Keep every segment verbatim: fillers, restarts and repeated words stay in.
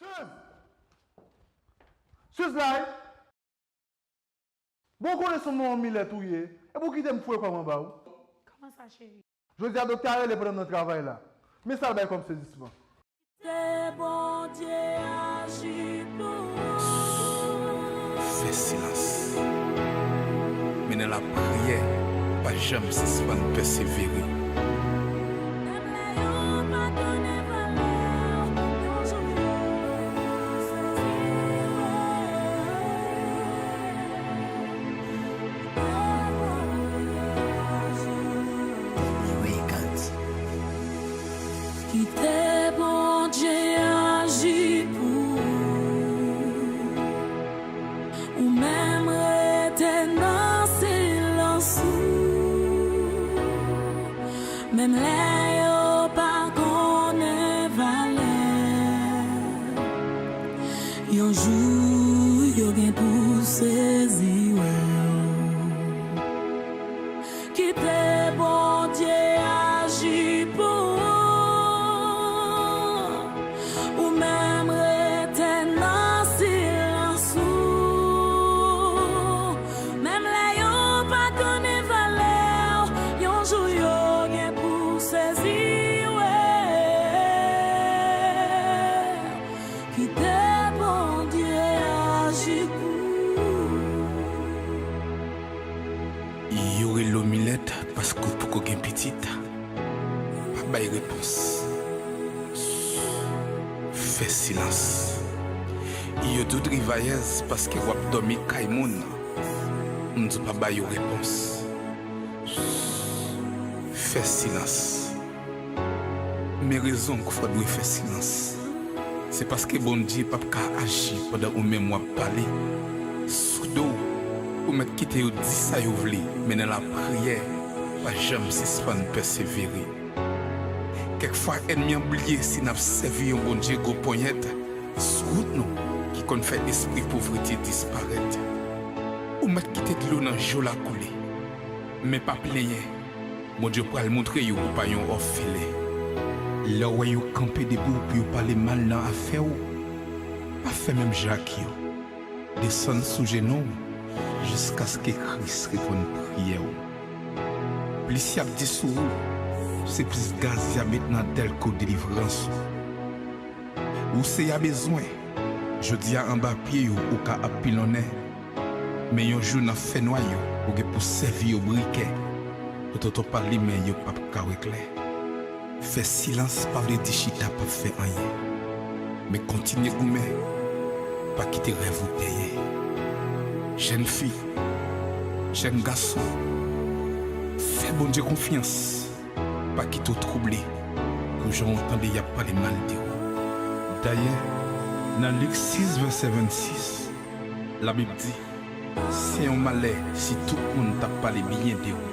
Suze! Suze la wi! Bon, w konnen se yon milèt ou ye. Epi w kite m foure kò m anba w. Kòman sa, cheri? Jodi a, doktè a rele pandan m nan travay la. Men sa l bay kòm sezisman. Kite Bondye aji pou ou. Fè silans. Men nan lapriyè, pa janm sispann pèsevere. Menm lè yo pa konnen valè w, yon jou yo sezi w. Kite Bondye aji pou ou. Ou menm rete nan silans ou. Menm lè yo pa konnen valè w, yon jou yo gen pou sezi wè w. Kite Bondye aji pou ou. Ou menm rete nan silans ou. Menm lè yo pa konnen valè w, yon jou yo gen pou sezi wè. Kite Bondye aji pou ou. Yo rele w milèt paske w poko gen pitit. Pa bay repons. Fè silans. Yo di w trivayèz paske w ap dòmi kay moun. M di w pa ba yo repons. Fè silans. Men rezon k fè w dwe fè silans. Se paske Bondye p ap ka aji pandan ou menm w ap pale. Sou do w, ou mèt kite yo di sa yo vle, men nan lapriyè, pa janm sispann pèsevere. Kèk fwa, ènmi an bliye si n ap sèvi yon Bondye gwo ponyèt sou wout nou ki konn fè espri povrete disparèt. Ou mèt kite dlo nan je w la koule, men pa plenyen. Bondye pral montre yo ou pa yon òfelen. Lè w wè yo kanpe debou pou yo pale mal nan afè w, pa fè menm jan ak yo. Desann sou jenou w jiskaske Kris reponn priyè w. Plis y ap di sou ou, se plis gaz y ap met nan dèlko delivrans ou. Ou se y a bezwen. Jodi a anba pye yo ou ka ap pilonnen. Men yon jou nan fènwa yo ou gen pou sèvi yo brikè. Pou tonton pa limen yo p ap ka wè klè. Fè silans pa vle di chita p ap fè anyen. Men kontinye goumen, pa kite rèv ou dèyè. Jèn fi, jèn gason, fè Bondye konfyans. Pa kite w twouble pou jan w tande y ap pale mal de ou. Dayè, nan Lik sis vèsè vennsis, Labib di, se yon malè si tout moun t ap pale byen de ou.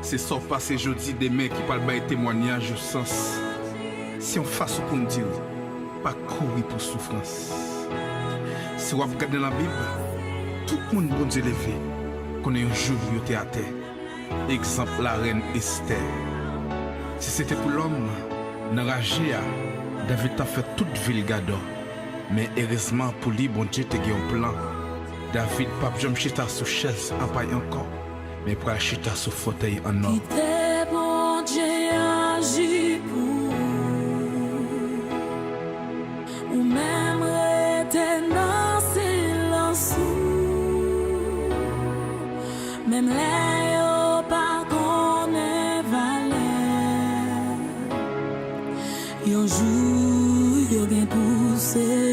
Se sa w pase jodi demen ki pral bay temwayaj ou sans. Se yon fason pou n di w, pa kouri pou soufrans. Si w ap gade nan Bib, tout moun Bondye leve, konnen yon jou yo te atè. Egzanp larèn Estè. Si se te pou lòm, nan raje a, David t ap fè tout vil gadò. Men erezman pou li, Bondye te gen yon plan. David p ap janm chita sou chèz an pay ankò, men pral chita sou fotèy an nò. Kite Bondye aji pou ou. Ou menm rete nan silans ou. Menm lè yo pa konnen valè, yon jou yo gen pou se